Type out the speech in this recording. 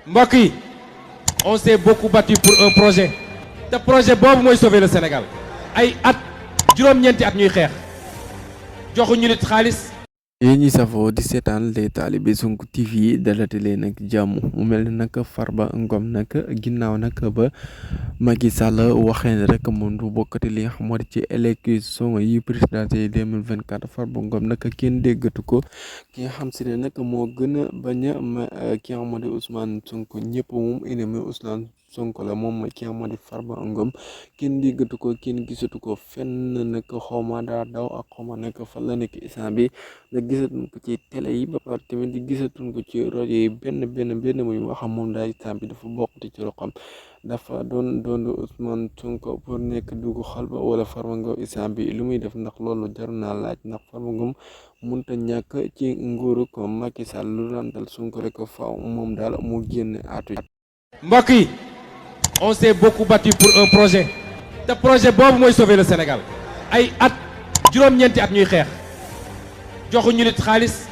mbokk yi on s'est beaucoup battu pour un projet te projet boobu mooy sauver le Sénégal ay at juróom-ñeenti at ñuy xeex joxuñu nit xaalis. yéen ñi safoo di seetaan les talibé Sonko TV dalate leen nag jàmm mu mel ni nag Farba Ngom nag ginnaaw nag ba Macky Sall waxee ne rek moom du bokkati li nga xam moo di ci élection yi présidentielle 2024 Farba Ngom nag kenn déggatu ko ki nga xam si ne nag moo gën a bañ a ki nga xam moo di Ousmane Sonko ñëpp moom ennemi Ousmane Sonko la moom ki nga xam moo di Farba Ngom kenn déggatu ko kenn gisatu ko fenn nag xawma daa daw ak xawma nag fan la nekk instant bi nag gisatuñ ko ci télé yi ba pare tamit di gisatuñ ko ci rajo yi benn muy waxam moom daal instant bi dafa bokk ci roxam dafa doon Ousmane Sonko pour nekk dugg xol ba wala Farba Ngom instant bi lu muy def ndax loolu jar naa laaj ndax Farba Ngom mënta ñàkk ci nguuru ko Macky Sall lu daan dal Sonko rek faaw moom daal mu génn aatu. mbokk yi on s'est beaucoup battu pour un projet te projet boobu mooy sauver le Sénégal ay at juróom-ñeenti at ñuy xeex joxuñu nit xaalis